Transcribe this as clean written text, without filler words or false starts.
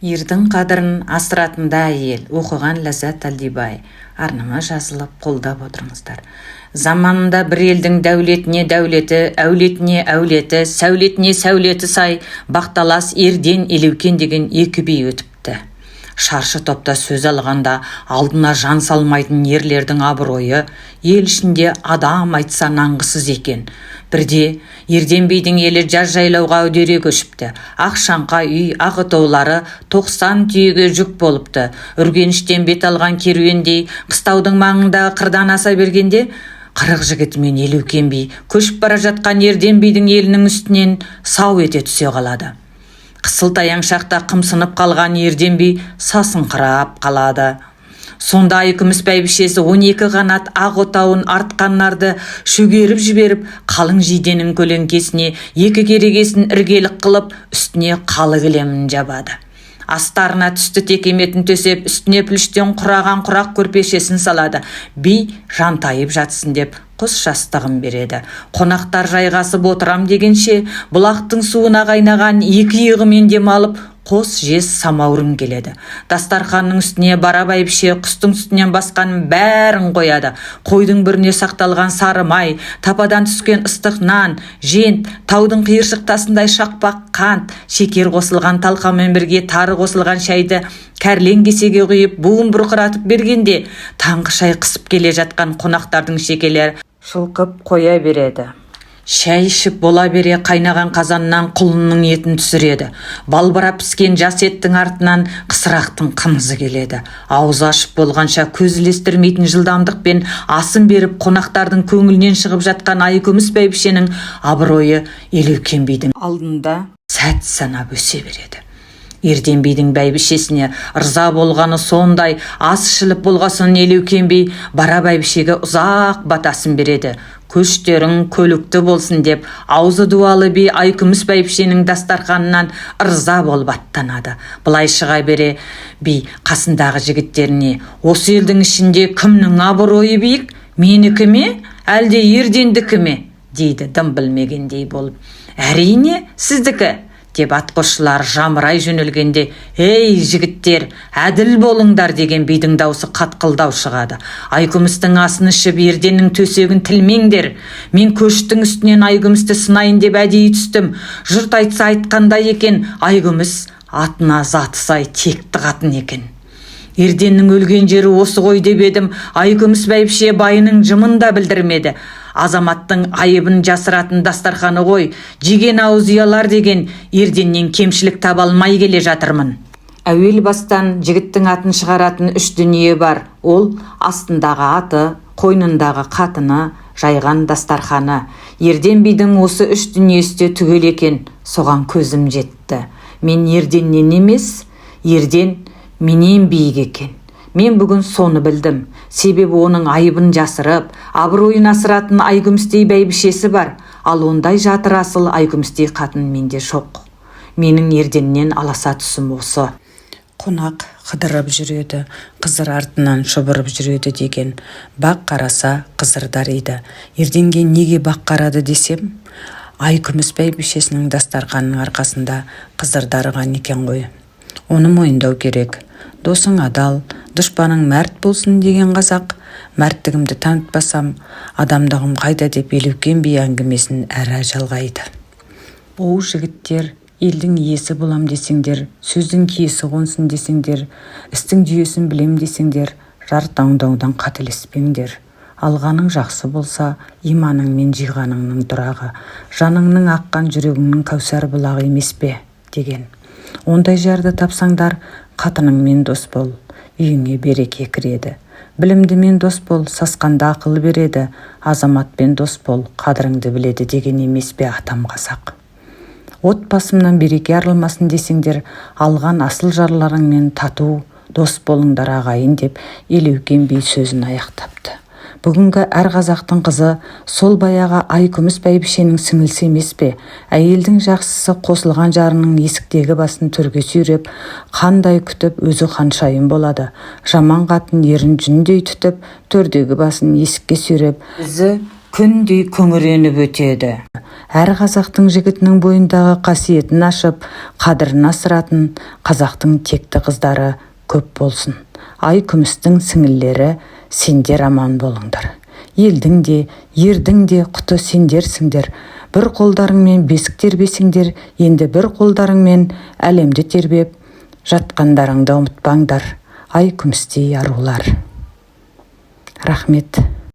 Ердің қадірін асыратын да әйел. Оқыған Ләззат Әлдибай. Арнама жазылып, қолдап отырыңыздар. Заманында бір елдің дәулетіне дәулеті, әулетіне әулеті, сәулетіне сәулеті сай бақталас Ерден, Елеукен деген екі би өтіпті. Шаршы топта сөз алғанда алдына жан салмайтын ерлердің абыройы ел ішінде адам айтса нанғысыз екен. Бірде Ерден бидің елі жаз жайлауға үдере көшіпті. Ақ шаңқа үй, ақ отаулары 90 түйеге жүк болыпты. Үргеніштен бет алған керуендей қыстаудың маңындағы қырдан аса бергенде, 40 жігітімен Елеукен би көшіп бара жатқан Ерден бидің елінің үстінен сау ете түсе қалады. Қысылтаяң шақта қымсынып қалған Ерден би сасыңқырап қалады. Сонда Айкүміс бәйбішесі 12 қанат ақ отауын артқан нарды шөгеріп жіберіп, қалың жиденің көлеңкесіне екі керегесін іргелік қылып, үстіне қалы кілемін жабады. Астарына түсті текеметін төсеп, үстіне пүліштен құраған құрақ көрпешесін салады. Би жантайып жатсын деп құс жастығын береді. Қонақтар жайғасып отырам дегенше, бұлақтың суына қайнаған екі иығымен демалып, қос жез самаурын келеді. Дастарханның үстіне бара бәйбіше құстың үстінен басқаның бәрін қояды. Қойдың бүріне сақталған сары май, тападан түскен ыстық нан, жент, таудың қиыршық тасындай шақпақ қант, шекер қосылған талқанмен бірге тары қосылған шайды кәрлен кесеге құйып, буын бұрқыратып бергенде, таңғы шай қысып келе жатқан қонақтардың шекелері шылқып қоя береді. Шай ішіп бола бере қайнаған қазаннан құлынның етін түсіреді. Балбырап піскен жас еттің артынан қысырақтың қымызы келеді. Ауыз ашып болғанша көз ілестірмейтін жылдамдықпен асын беріп, қонақтардың көңілінен шығып жатқан Айкүміс бәйбішенің абыройы Елеукен бидің алдында сәт санап өсе береді. Ерден бидің бәйбішесіне ырза болғаны сондай, ас ішіліп болғасын, Елеукен би бара бәйбішеге ұзақ батасын береді. Көштерің көлікті болсын деп, аузы дуалы би Айкүміс бәйбішенің дастарханынан ырза болып аттанады. Былай шыға бере би қасындағы жігіттеріне: «Осы елдің ішінде кімнің абыройы биік, менікі ме, әлде Ердендікі ме?» – дейді дым білмегендей болып. «Әрине, сіздікі», – деп атқосшылар жамырай жөнелгенде, «Ей, жігіттер, әділ болыңдар!» деген бидің даусы қатқылдау шығады. «Айкүмістің асын ішіп, Ерденнің төсегін тілмеңдер. Мен көштің үстінен Айкүмісті сынайын деп әдейі түстім. Жұрт айтса айтқандай екен, Айкүміс атына заты сай текті қатын екен. Ерденнің өлген жері осы ғой деп едім, Айкүміс бәйбіше байының жымын да білдірмеді. Азаматтың айыбын жасыратын дастарханы ғой, жеген ауыз ұялар деген Ерденнен кемшілік таба алмай келе жатырмын. Әуел бастан жігіттің атын шығаратын үш дүние бар. Ол астындағы аты, қойнындағы қатыны, жайған дастарханы. Ерден бидің осы үш дүниесі де түгел екен, соған көзім жетті. Мен Ерденнен емес, Ерден менен биік екен. Мен бүгін соны білдім. Себебі оның айыбын жасырып, абыройын асыратын Айкүмістей бәйбішесі бар. Ал ондай жатыр асыл Айкүмістей қатын менде жоқ. Менің Ерденнен аласа түсім осы». Қонақ қыдырып жүреді, Қызыр артынан шұбырып жүреді деген. Бақ қараса, Қызыр дариды. Ерденге неге бақ қарады десем, Айкүміс бәйбішесінің дастарқанының арқасында Қызыр дарыған екен ғой. Оны мойындау керек. Досың адал, дұшпаның мәрт болсын деген қазақ. Мәрттігімді танытпасам, адамдығым қайда, деп Елеукен би әңгімесін әрі жалғайды. Оу, жігіттер, елдің иесі болам десеңдер, сөздің киесі қонсын десеңдер, істің жүйесін білем десеңдер, жар таңдаудан қателеспеңдер. Алғаның жақсы болса, иманың мен жиғаныңның тұрағы, жаныңның аққан, жүрегіңнің кәусар бұлағы емес пе деген. Ондай жарды тапсаңдар, қатыныңмен дос бол, үйіңе береке кіреді. Білімдімен дос бол, сасқанда ақыл береді. Азаматпен дос бол, қадіріңді біледі деген емес пе атам қазақ? Отбасымнан береке арылмасын десеңдер, алған асыл жарларыңмен тату дос болыңдар, ағайын, деп Елеукен би сөзін аяқтапты. Бүгінгі әр қазақтың қызы сол баяғы Айкүміс бәйбішенің сіңілісі емес пе? Әйелдің жақсысы қосылған жарының есіктегі басын төрге сүйреп, қандай күтіп, өзі ханшайым болады. Жаман қатын ерін жүндей түтіп, төрдегі басын есікке сүйреп, өзі күндей күңіреніп өтеді. Әр қазақтың жігітінің бойындағы қасиетін ашып, қадірін асыратын қазақтың текті қыздары көп болсын. Ай күмістің сіңілілері, сендер аман болыңдар. Елдің де, ердің де құты сендерсіңдер. Бір қолдарыңмен бесік тербесеңдер, енді бір қолдарыңмен әлемді тербеп жатқандарыңды ұмытпаңдар, ай күмістей арулар. Рахмет.